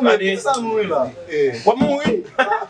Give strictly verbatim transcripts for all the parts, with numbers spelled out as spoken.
Gade. Sa mouri la. W ap mouri.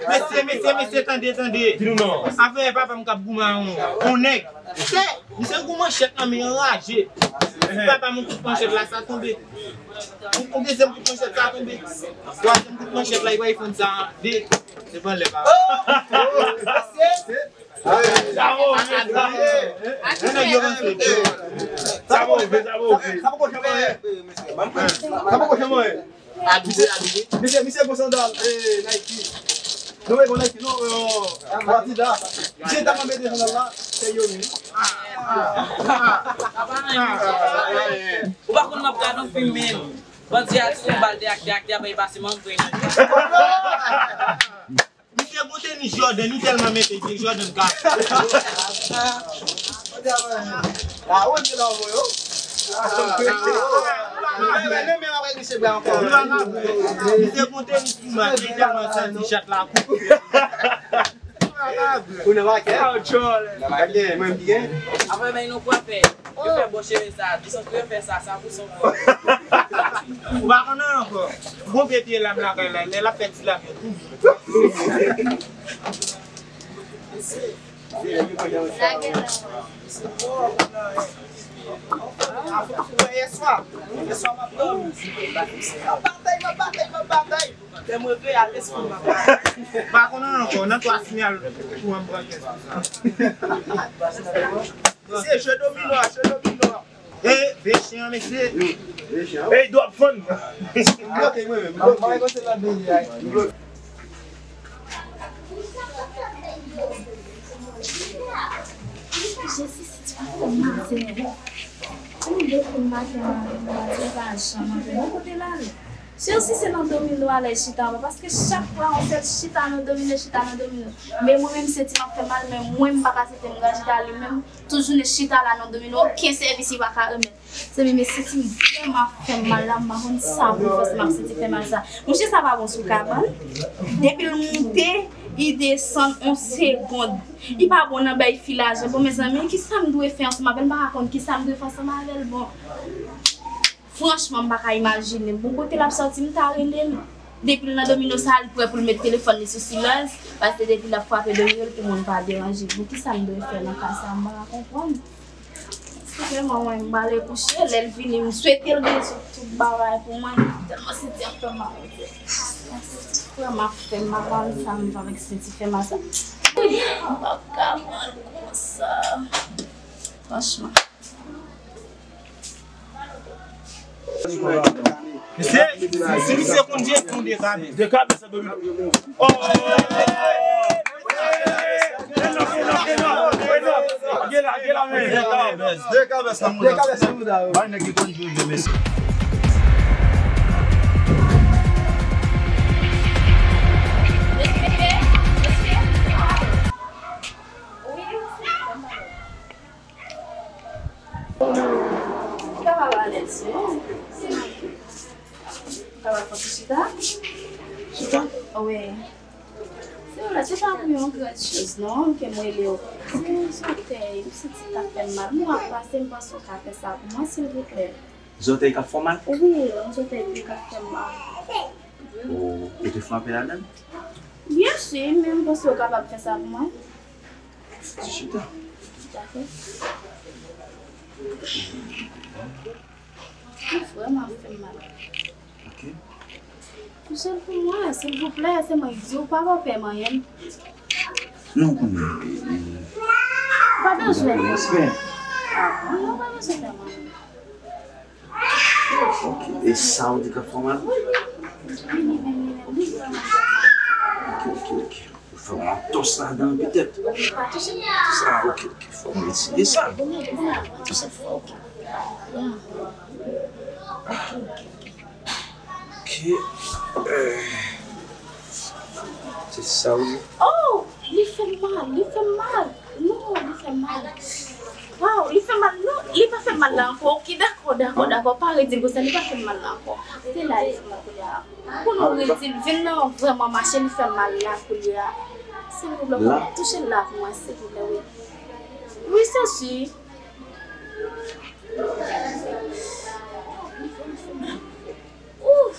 Mesye, mesye, mesye, tande, tande. Di nou non. Afè papa m k ap goumen a yon, yon nèg. Se, misye gou manchèt nan men anraje. Si papa m kout manchèt la, sa tonbe. Yon, yon dezyèm kout manchèt, sa tonbe. Twazyèm kout manchèt la, li pral fè sa an de. Se pran lè, papa. Sa move, sa move. Sa move, sa move. Sa poko janm anyen. Sa poko janm anyen. Adoube, adoube. Misye, misye gon sandal, eh, Nike. Non, e gon Nike, non, eh, Adidas. Misye ta mete sandal la, se yo menm. Ou pa konn m ap gade yon fim menm. Bandi a tire yon bal de aktè, aktè a bay pase manm pran nan. Misye gon tenis Jordan, li tèlman mete vye Jordan kat. Ah, ou di la, ou yo. Misye gon tenis pou mwen, li tèlman santi chat la koupe. Ou nan makè? Nan makè, mwen ki gen. Apre, men nou kwa fè. Yo fè bon cheve sa, di sòs yo fè sa, sa pou son kò. Ou pa konnen ankò. Bon vye pye lam lakay la, lè l ap fè ti lam yo tou. Lage la. Yèswa, yèswa m ap dòmi. M ap batay, m ap batay, m ap batay. Lè m reveye a, lespri m ap batay. Pa konnen ankò, nan twa siyal, pou an pran kèk. Se jwe domino a, jwe domino a. E, vye chen an, mesye. Vye chen an. Ey, dwa ap fann. M bloke mwen menm. M bloke. Jezi, si ti pa fè maten. Kòm de fè maten, maten pa janm antre. Bon, kote l ale? Chèlsi se nan domino a lè chita anba, paske chak fwa yon sèl chita nan domino, chita nan domino. Men mwen menm, senti m ap fè mal, men mwen, m pa ka senti m raje ta li menm. Tout jounen chita la nan domino, okenn sèvis li pa ka remèt. Zanmi, men senti m vrèman ap fè m mal la, m pa konn sa pou m fè si m ap senti fè mal sa. Monchè, sa pa bon sou kabann. Depi l moute, li desann yon segonn. Li pa bon nan bay fi lajan. Bon, mezanmi, kisa m dwe fè ansanm avè l? M pa ka konn kisa m dwe fè ansanm avè l. Bon. Franchman, m pa ka imajine. Bon, kote l ap sòti, m ta rele l. Depi l nan domino sa, li prè pou l met telefòn li sou silans, paske depi l ap frape domino, l pou moun pa deranje. Bon, kisa m dwe fè nan ka sa a? M pa ka konprann. Se vrèman, mwen, m prale kouche, lè l vini, m swete l byen sou tout bagay pou mwen. Tèlman senti ap fè mal. Vrèman ap fè mal, m pa konn sa m fè avèk senti fè mal sa. M pa ka pran l konsa. Franchman. Mesye, si misye konn jesyon de kabes. De kabes a domino. Oh! Gen la, gen la, gen la, men. De kabes, de kabes, de kabes, de kabes. Bay nèg ki konn jwe jwe, mesye. Ou kapab alèz, wi. Ou kapab fè ti chita? Chita? Wi. Se vre, se pa pou yon gran choz, non, ke m rele w. Se yon sotèy, m santi l ap fè m mal. Mwa pase, m panse w ka fè sa pou mwen, silvouplè. Zòtèy k ap fè w mal? Wi, yon zòtèy ki ap fè m mal. Ou te frape ladan l? Byen si, men m panse w kapab fè sa pou mwen. Ti chita. Dakò. Li vrèman ap fè m mal. Ok. Touche l pou mwen, silvouplè, se mwen k di w, pa fè pè m anyen. Non, ou konnen. Pa bezwen. Respè. Ah, non, pa bezwen pè m anyen. Ok. E sa ou di k ap fè w mal? Wi. Wi, li vrèman fè m mal. Ok, ok, ok. Ou fè yon tòs ladan l petèt? Wi, pa touche, pa touche. Ah, ok, ok. Fò m retire sa. Bon, bon, bon. Pa touche fò. Ok. Ok. Euh, se sa ou di? Oh! Li fè m mal, li fè m mal. Non, li fè m mal. Waw, li fè m mal, non, li pa fè m mal la ankò. Ok, dakò, dakò, dakò. Pa redi l konsa, li pa fè m mal la ankò. Se la li fè m mal kounye a. Pou nou redi l, vin nan vrèman mache, li fè m mal la kounye a. Silvouplè, touche l la pou mwen, silvouplè, wi. Wi, se si. Ouf!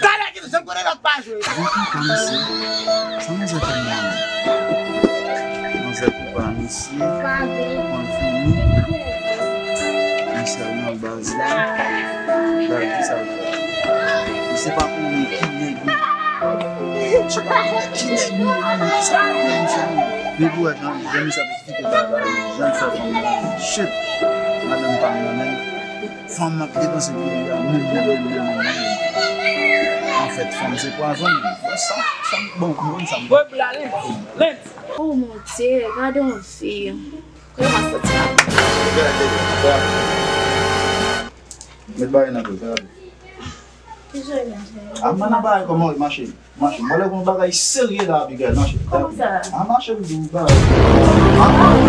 Talè ki janm konnen lòt pa jwe. Mwen kontan, mesye. Sa manzè fè m la menm? Manzè koupa, mesye. Mwen fini. Mwen sèlman baz la. Baz ki sa l fè? Misye pa konnen ki nèg li. Misye pa konnen ki nèg li. Misye pa konnen, mesye. Men pou wè jan, jan misye ap eksplike bagay, jan l fè fanm nan. Shit. Madanm pa m nan menm. Fanm ap depanse pou li a, menm, menm, menm, menm, menm, menm. Anfèt, fanm se pwazon li. Sa, sa, bon, konprann sa. Wè, bla, lens, lens. Oh mon Dieu, gade yon fi. Kòman sa ti la? Met bagay nan kou, fè rapid. Ki jwe nan jwe? A, man nan bagay kòman w mache? Mache, mwen lè gon bagay serye la, Abigail, mache. Kòman sa? A, mache m di w, bagay. A, mache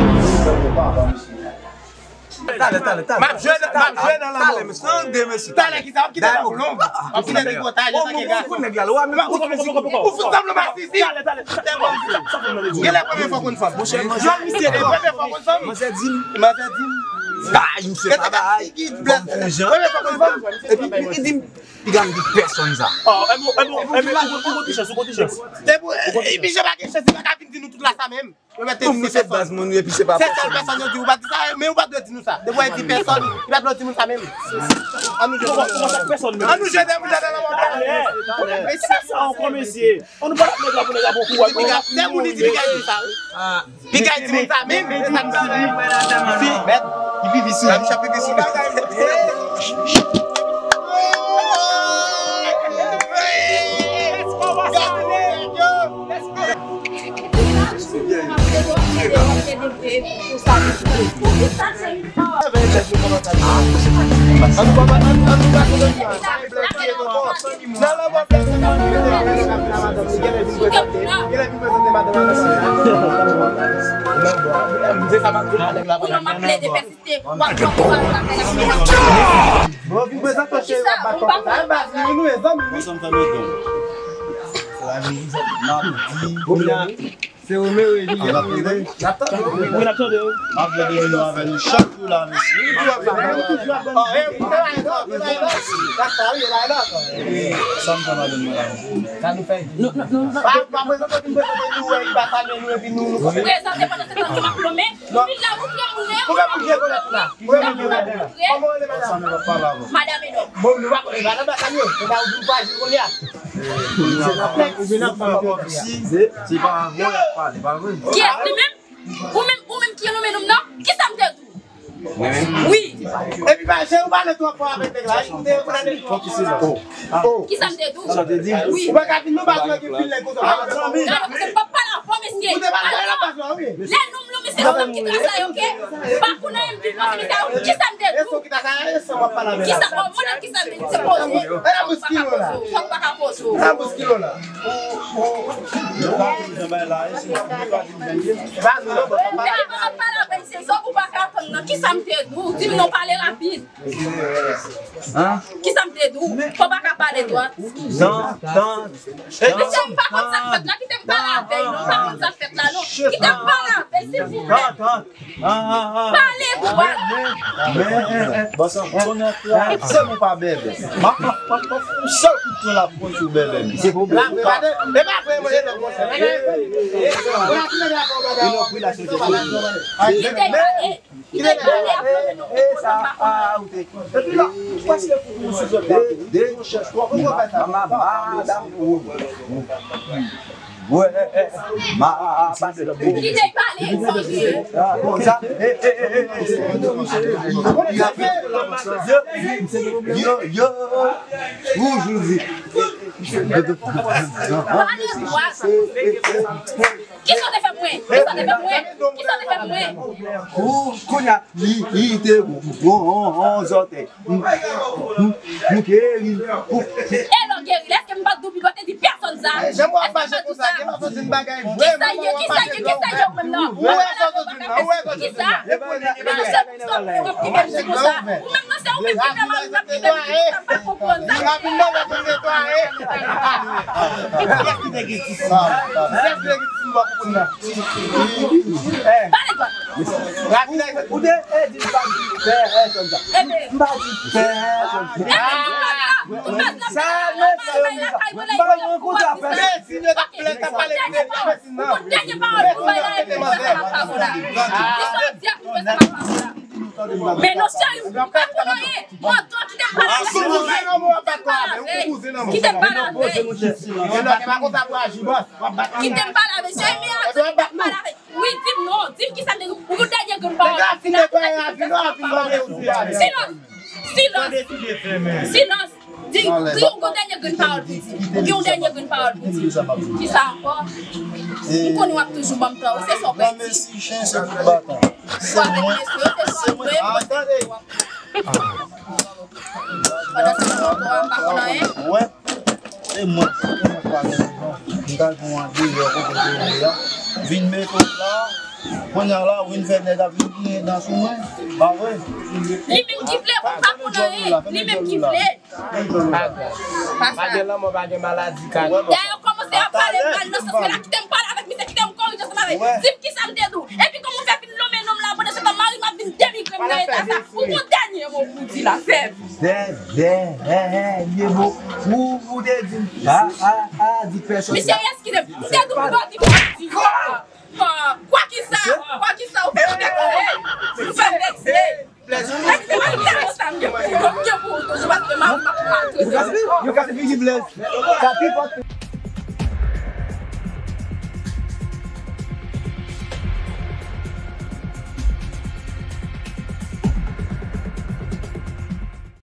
m di w, bagay. Talè, talè, talè. M ap jwe nan, m ap jwe nan lanmò. Talè, mesye, tande, mesye. Talè, ki sa, w ap kite la pou long. W ap kite li konn talè, sa ki gas. Ou fout sanble m a Sisi. Talè, talè. Genlè premye fwa konn fanm. Monchè, misye, e premye fwa konn fanm. Manzè di m. Manzè di m. Bay, misye pa bay. Premye fwa konn fanm. Epi, li di m, piga m di pèsonn sa. Oh, e bon, e bon, e bon, ou konn ti chans, ou konn ti chans. Depi, epi, jan pa gen chans, li pa ka vin di nou tout la sa menm. Yo mèt di se pèsonn. Baz moun, epi se pa pèsonn. Se sèl pèsonn yo di, ou pa di sa, men ou pa dwe di nou sa. Depi w di pèsonn, li pa dwe di nou sa menm. An nou jwe. Kòman sa pèsonn menm? An nou jwe, depi jwe nan lanmò. Mesye, sa ankò, mesye. An nou pa nèg la pou nèg la pou kou. Piga, se moun li di piga di sa, wi. Piga di moun sa menm, men sa m di li. Fi, mèt, li pipi sou li. Sa pipi sou li. Bon, vin prezante cheri w ap bat kòk sa. E baz li, nou e zanmi, wi. Se Romeo, wi, wi, wi. N ap tande. Wi, n ap tande, wi. M ap vle reyini avè nou chak jou la, mesye. Sa m fè madanm mwen la, mesye. Sa nou fè? Nou, nou, nou, nou. Pa, pa prezante, vin prezante nou, wè, li pa salye nou, epi nou, nou. Prezante pandan se tan nou m ap lonmen. Ou vin la, ou fè moun. Ou fè moun vye kolèt la. Ou fè moun vye kolèt la. Kòman w rele, madanm? Madanm Edon. Bon, nou pa konnen madanm la salye. Se pa ou vin pa jil kounye a. Ou vin ap fè kòb si. Se pa avè w y ap pale, pa vre? Kiyès li menm? Ou menm, ou menm ki nonmen nonm nan? Kisa m te di w? Mwen menm? Wi. Epi pa, je ou pale twò fò avèk nèg la. Epi ou te, ou te. Kisa m te di w? Sa w te di? Wi. Ou pa ka vin non, pa jwe gen pil nèg konsa. Gade, se m p ap pale avè w, mesye. Ou te pale avè w, wi. Lè nou m lou, mesye, se ou menm ki trase, oke? M pa konnen m ki trase, mesye. Kisa m te di w? Kisa, bon, mwen, kisa m te di w? Se poze w. Fò w pa ka poze w. Fò w pa ka poze w. Depi m ap pale avè l, se zòb ou pa ka tann nan. Kisa m te di w? Di m non, pale rapid. Kisa m te di w? Fò w pa ka pale dwat. Mesye, m pa konn sa k fèt la. Kite m pale avè l non. M pa konn sa k fèt la non. Kite m pale avè l, silvouplè. Pale dwat. Se mwen pa bèbè. M ap, m ap, m ap, m ap fè yon sèl kout pwen la pou konn si w bèbè. Se pwoblèm. Kite pale. Kite pale ap lonmen nou. Epi la, ou paske pou ou sou zòt la. Kite pale, sòsye. Konsa. Yo, yo, yo. Ou jodi. Pale dwat. Kisa w te fè mwen? Kisa w te fè mwen? Kisa w te fè mwen? Kou, kounye a, li, li te gon, gon, gon zòtèy. M, m, m geri. E lè w geri, èske m pa t di w pi lwen, te di pèsonn sa? Èske m pa t di w sa? Kisa ye, kisa ye, kisa ye ou menm nan? Ou wè sa w di la, ou wè sa w di la. Kisa? Ou menm nan, Sa ou menm ki fè mari m ap fè m, m pa konprann sa. Rapidman, rapidman, netwaye. Kiyès ki te gen ti sou? Kiyès ki te gen ti sou? M pa konprann nan. Pale dwat. Rapidman. Ou te, eh, di m pa di pè, eh, konsa. M pa di pè, konsa. Sa, mesye, m pa konn konsa, pè. Mesye, nou t ap plè, t ap pale de mesye, non. Mesye, nou t ap plè, manzè. Men non, cheri, m pa konn anyen. Mwen, tou, kite m pale avèk li. Kite m pale avèk li. Kite m pale avèk li. Kite m pale avèk li. Cheri, men, kite m pale avèk li. Wi, di m non. Di m kisa m te di. Yon dènye grenn pawòl pou di. Silans. Silans. Silans. Di, di yon dènye grenn pawòl pou di. Di yon dènye grenn pawòl pou di. Kisa ankò? M konnen w ap toujou ban m tan. Ou se sa w pèdi. Mesi chen se tout batan. Se mwen, se mwen. Tande. Pandan se tan, m pa konn anyen. Wè. Se mwen, se mwen k pa gen rezon. M t al pran yon deyò kote te ye a. Vin mete w la. Kounye a la, ou vin fè nèg ap vin tounen dan sou mwen. Pa vre? Li menm ki vle, m pa konn anyen. Li menm ki vle. Pa grav. Pa sa. Pa gen lanmò, pa gen maladi, ka gen. Dayè, yo kòmanse ap pale mal nan sans mwen la. Kite m pale avèk misye, kite m korije ansanm avè l. Di m kisa m te di w. Epi kòman w fè vin lonmen nonm la pandan se tan mari m ap vin denigre m nan eta sa. Ou gon dènye mo pou di la, sèvi. Dè, dè, hè, hè, ye bo. Ou, ou te di m, a, a, a, di pèsòn. Misye, eskize m. M te di w pou w di m, di sa. Kwa ki sa? Kwa ki sa? Ou fè m vekse. Ou fè m vekse. Eskize m, m tèlman sa m gen pou, m gen pou ou toujou paske mari m ap maltrete m. Yo kase figi Blaze. Sa pi fò.